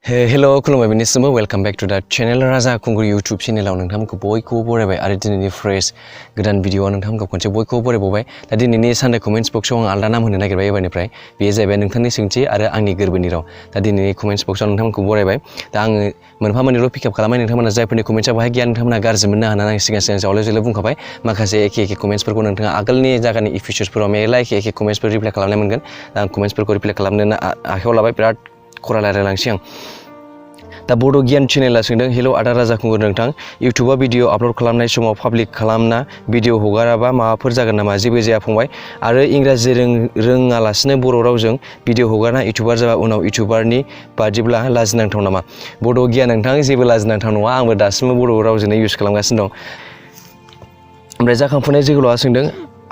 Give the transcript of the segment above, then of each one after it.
hello खुलुमबाय बेनिसिमबो welcome back to दा channel राजा खुंगुर यूट्यूब चैनलाव नोंथांमोनखौ बयखौबो बरायबाय आरो दिनैनि फ्रेश गोदान भिडिअ'आव नोंथांमोनखौ खनसे बयखौबो बरायबावबाय दा दिनैनि सानडे कमेन्ट्स बक्सआव आं आलदा नाम होनो नागिरबाय एबारनिफ्राय बेयो जाहैबाय नोंथांनि सोंथि आरो आंनि गोरबोनि राव दा दिनैनि कमेन्ट्स बक्सआव नोंथांमोनखौ बरायबाय दा आङो मोनफा मोननैल' पिकआप खालामबाय नोंथांमोना जायफोरनि कमेन्ट्सआ बाहाय गैया नोंथांमोना गाज्रि मोननो हानानै आं सिगां जावले जावले बुंखाबाय माखासे एखे कमेन्ट्सफोरखौ नोंथाङा आगोलनि जायगानि एपिसोड्सफोराव मेरला एखे कमेन्ट्सफोर रिप्लाय खालामनाय मोनगोन दा आं कमेन्ट्सफोरखौ रिप्लाय खालामनो आखायाव लाबाय बिराद खरा रायलायलांसै आं दा बड' गियान चेनेला सोंदों हेलो आदा राजा खुंगुर नोंथां इउटुबाव भिडिअ आपल'ड खालामनाय समाव पाब्लिक खालामना भिडिअ हगाराबा माबाफोर जागोन नामा जेबो जाया फंबाय आरो इंराजि रोङालासिनो बर' रावजों भिडिअ हगारना इउटुबार जाबा उनाव इउटुबारनि बादिब्ला लाजिनांथाव नामा बड' गियान नोंथां जेबो लाजिनांथाव नङा आंबो दासिमबो बर' रावजोंनो इउज खालामगासिनो दं ओमफ्राय जाखांफुनाय जोहोलावआ सोंदों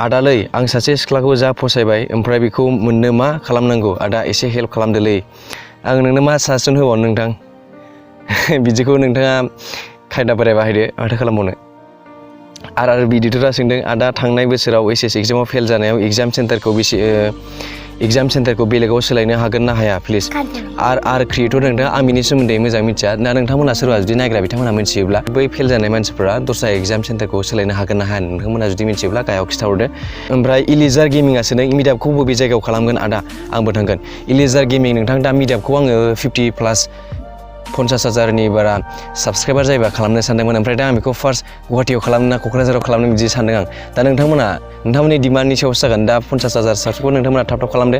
आदालै आं सासे सिख्लाखौ जा फसायबाय ओमफ्राय बेखौ मोननो मा खालामनांगौ आदा एसे हेल्प खालामदोलै आं नोंनो मा साजेसन होबावनो नोंथां बिदिखौ नोंथाङा खायदा बोराय बाहायदो माथो खालामबावनो आरो बिदिथ'रा सोंदों आदा थांनाय बोसोराव एसएस एग्जामाव फेल जानायाव एग्जाम सेन्टारखौ बेलेगाव सोलायनो हागोन ना हाया प्लिज आर क्रिएटर नोंथाङा आं बिनि सोमोन्दै मोजां मिथिया दा नोंथांमोना सोरबा जुदि नायग्रा बिथांमोना मिथियोब्ला बै फेल जानाय मानसिफोरा दस्रा एग्जाम सेन्टारखौ सोलायनो हागोन ना हाया नोंथांमोना जुदि मिथियोब्ला गाहायाव खिन्थाहरदो ओमफ्राय इलिजार गेमिंआ सोंदों मिटआपखौ बबे जायगायाव खालामगोन आदा आंबो थांगोन इलिजार गेमिं नोंथां दा मिटआपखौ आङो 50+ 50,000नि बारा साबसक्राइबार जायोबा खालामनो सानदोंमोन ओमफ्राय दा आं बेखौ फार्स्ट गुवाहाटियाव खालामनो ना क'क्राझाराव खालामनो बिदि सानदों आं दा नोंथांमोननि डिमान्डनि सायावसो जागोन दा 50,000 साबसक्राइबार नोंथांमोना थाब खालामदो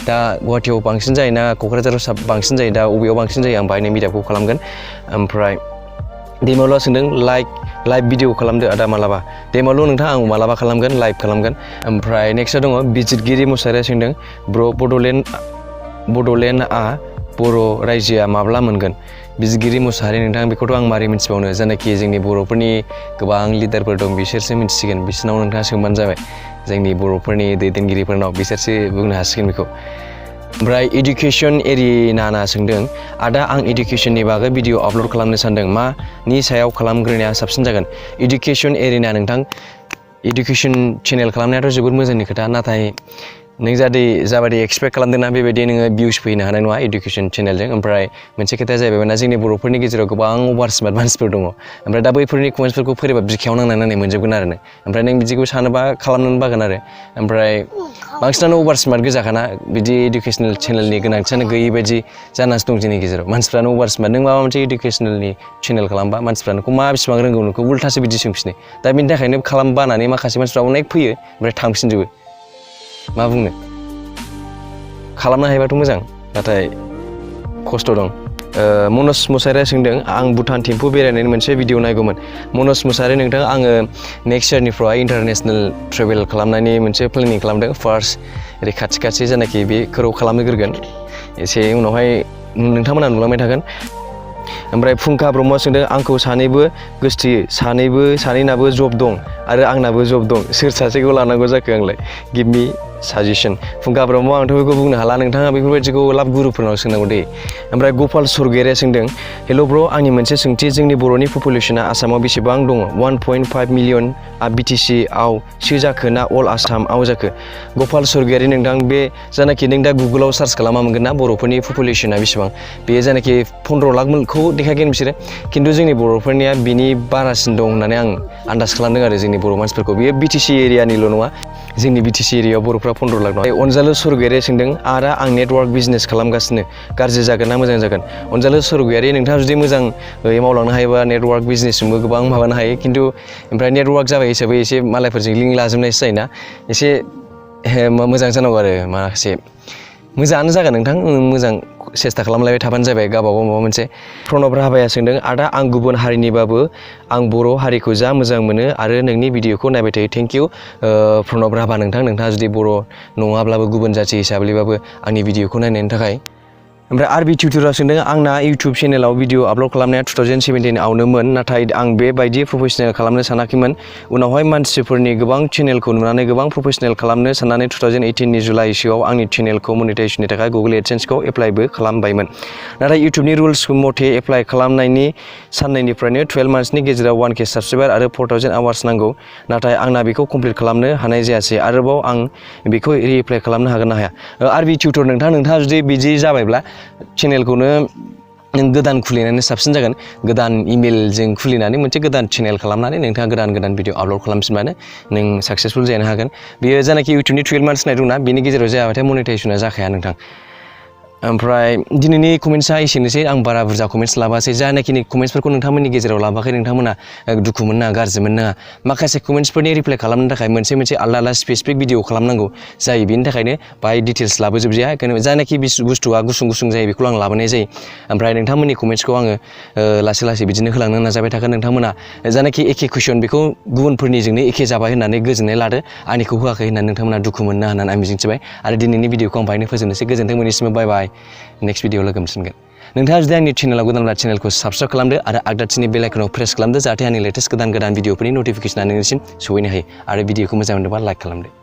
दा गुवाहाटियाव बांसिन जायो ना क'क्राझाराव बांसिन जायो दा बबेयाव बांसिन जायो आं बाहायनो मिटआपखौ खालामगोन ओमफ्राय दैमालुआ सोंदों लाइभ भिडिअ खालामदो आदा मालाबा दैमालु नोंथां आं मालाबा खालामगोन लाइभ खालामगोन ओमफ्राय नेक्स्टआव दङ बिजितगिरि मुसाहारिया सोंदों बड'लेण्डआ बर' रायजोआ माब्ला मोनगोन बिजितगिरि मुसाहारि नोंथां बेखौथ' आं मारै मिथिबावनो जायनाखि जोंनि बर'फोरनि गोबां लिडारफोर दं बिसोरसो मिथिसिगोन बिसोरनाव नोंथाङा सोंबानो जाबाय जोंनि बर'फोरनि दैदेनगिरिफोरनाव बिसोरसो बुंनो हासिगोन बेखौ ओमफ्राय इडुकेसन एरिनाना सोंदों आदा आं इडुकेसननि बागै भिडिअ आपल'ड खालामनो सानदों मानि सायाव खालामग्रोनाया साबसिन जागोन इडुकेसन एरिना नोंथां इडुकेसन चेनेल खालामनायाथ' जोबोद मोजांनि खोथा नाथाय नों जाबायदि एक्सपेक्ट खालामदोंना बेबायदि नोङो भिउस फैनो हानाय नङा इडुकेसन चेनेलजों ओमफ्राय मोनसे खोथाया जाहैबाय ना जोंनि बर'फोरनि गेजेराव गोबां अभार स्मार्ट मानसिफोर दङ ओमफ्राय दा बैफोरनि कमेन्ट्सफोरखौ फैयोबा बिखायाव नांनानै मोनजोबगोन आरो ओमफ्राय नों बिदिखौ सानोबा खालामनानै बागोन आरो ओमफ्राय बांसिनानो अभार स्मार्ट गोजाखाना बिदि इडुकेसनेल चेनेलनि गोनांथियानो गैयै बायदि जानासो दं जोंनि गेजेराव मानसिफ्रानो अभार स्मार्ट नों माबा मोनसे इडुकेसनेलनि चेनेल खालामबा मानसिफ्रा नोंखौ मा बेसेबां रोंगौ नोंखौ उल्थासो बिदि सोंफिनो दा बिनि थाखायनो बानानै माखासे मानसिफ्रा अनेक फैयो ओमफ्राय थांफिनजोबो मा बुंनो खालामनो हायोबाथ' मोजां नाथाय खस्थ' दं मनज मुसाहारिया सोंदों आं भुटान थिम्फु बेरायनायनि मोनसे भिडिअ नायगौमोन मनज मुसाहारि नोंथां आङो नेक्स्ट इयारनिफ्राय इन्टारनेसनेल ट्रेभेल खालामनायनि मोनसे प्लेनिं खालामदों फार्स्ट ओरै खाथि जायनाखि बेखौ खालामग्रोगोन एसे उनावहाय नोंथांमोना नुलांबाय थागोन ओमफ्राय फुंखा ब्रह्मआ सोंदों आंखौ सानैबो गोसोथोयो सानैनाबो जब दं आरो आंनाबो जब दं सोर सासेखौ लानांगौ जाखो आंलाय गिभ मी साजेसन फुंखा ब्रह्म आंथ' बेखौ बुंनो हाला नोंथाङा बेफोरबायदिखौ लाब गुरुफोरनाव सोंनांगौ दे ओमफ्राय गपाल सरगयारिया सोंदों हेल' ब्र आंनि मोनसे सोंथि जोंनि बर'नि पपुलेसना आसामाव बेसेबां दङ 1.5 मिलियनआ BTC आवसो जाखो ना अल आसामाव जाखो गपाल सरगयारि नोंथां बे जानाखि नों दा गुगोलाव सार्च खालामा मोनगोन ना बर'फोरनि पपुलेसना बेसेबां बे जानाखि 15 लाखखौ देखायगोन बिसोरो खिन्थु जोंनि बर'फोरनिया बिनि बारासिन दं होननानै आं आन्दाज खालामदों आरो जोंनि बर' मानसिफोरखौ बेयो BTC एरियानिल' नङा जोंनि BTC एरियायाव बर'फ्रा 15 लाख दं अनजालु सरगयारिया सोंदों आदा आं नेटवार्क बिजनेस खालामगासिनो गाज्रि जागोन ना मोजां जागोन अनजालु सरगयारि नोंथाङा जुदि मोजां मावलांनो हायोबा नेटवार्क बिजनेसजोंबो गोबां माबानो हायो खिन्थु ओमफ्राय नेटवार्क जाबाय हिसाबै एसे मालायफोरजों लिंक लाजोबनायसो जायोना एसे मोजां जानांगौ आरो माखासे मोजाङानो जागोन नोंथां मोजां सेस्था खालामलायबाय थाबानो जाबाय गावबागाव माबा मोनसे प्रणब राभाया सोंदों आदा आं गुबुन हारिनिबाबो आं बर' हारिखौ जा मोजां मोनो आरो नोंनि भिडिअखौ नायबाय थायो थेंक इउ प्रणब राभा नोंथाङा जुदि बर' नङाब्लाबो गुबुन जाथि हिसाबैबाबो आंनि भिडिअखौ नायनायनि थाखाय ओमफ्राय आरबि टिउटरा सोंदों आंना इउटुब चेनेलाव भिडिअ आपल'ड खालामनाया 2017 आवनोमोन नाथाय आं बेबायदि प्रफेसनेल खालामनो सानाखैमोन उनावहाय मानसिफोरनि गोबां चेनेलखौ नुनानै गोबां प्रफेसनेल खालामनो साननानै 2018नि जुलाइसोआव आंनि चेनेलखौ मनिटाइजेसननि थाखाय गुगोल एडसेन्सखौ एप्लाइबो खालामबायमोन नाथाय इउटुबनि रुल्स मथे एप्लाइ खालामनायनि साननैनिफ्रायनो 12 मान्थसनि गेजेराव 1K साबसक्राइबार आरो 4000 आवार्स नांगौ नाथाय आंना बेखौ कमप्लिट खालामनो हानाय जायासै आरोबाव आं बेखौ रिएप्लाइ खालामनो हागोन ना हाया आरबि टिउटर नोंथाङा जुदि बिदि जाबायब्ला चेनेलखौनो नों गोदान खुलिनानै साबसिन जागोन गोदान इमेलजों खुलिनानै मोनसे गोदान चेनेल खालामनानै नोंथाङा गोदान भिडिअ आपल'ड खालामफिनबानो नों साक्सेसफुल जानो हागोन बेयो जानाखि इउटुबनि 12 मान्थस होननाय दंना बेनि गेजेराव जायाबाथाय मनिटाइजेसना जाखाया नोंथां ओमफ्राय दिनैनि कमेन्ट्सआ एसेनोसै आं बारा बुरजा कमेन्ट्स लाबासै जानाखि कमेन्ट्सफोरखौ नोंथांमोननि गेजेराव लाबाखै नोंथांमोना दुखु मोननाङा गाज्रि मोननाङा माखासे कमेन्ट्सफोरनि रिप्लाइ खालामनो थाखाय मोनसे आलादा स्पेसिफिक भिडिअ खालामनांगौ जायो बेनि थाखायनो बाहाय डिटेल्स लाबोजोबजाया जानाखि बुस्थुआ गुसुं जायो बेखौ आं लाबोनाय जायो ओमफ्राय नोंथांमोननि कमेन्ट्सखौ आङो लासै बिदिनो होलांनो नाजाबाय थागोन नोंथांमोना जानाखि एखे कुइसन बेखौ गुबुनफोरनिजोंनो एखे जाबाय होननानै गोजोननाय लादो आंनिखौ होआखै होननानै नोंथांमोना दुखु मोननो होननानै आं मिजिंथिबाय आरो दिनैनि भिडिअखौ आं बाहायनो फोजोबनोसै गोजोन्थों मोननिसिम बाय बाय नेक्स्ट भिडिअ लोगो मोनसिगोन नोंथाङा जुदि आंनि चेनेलाव गोदानब्ला चेनेलखौ साबस्क्राइब खालामदो आरो आगदाथिनि बेल आइकनाव प्रेस खालामदो जाहाथे आंनि लेटेस्ट गोदान भिडिअफोरनि नटिफिकेसना नोंनिसिम सहैनो हायो आरो भिडिअखौ मोजां मोनदोंबा लाइक खालामदो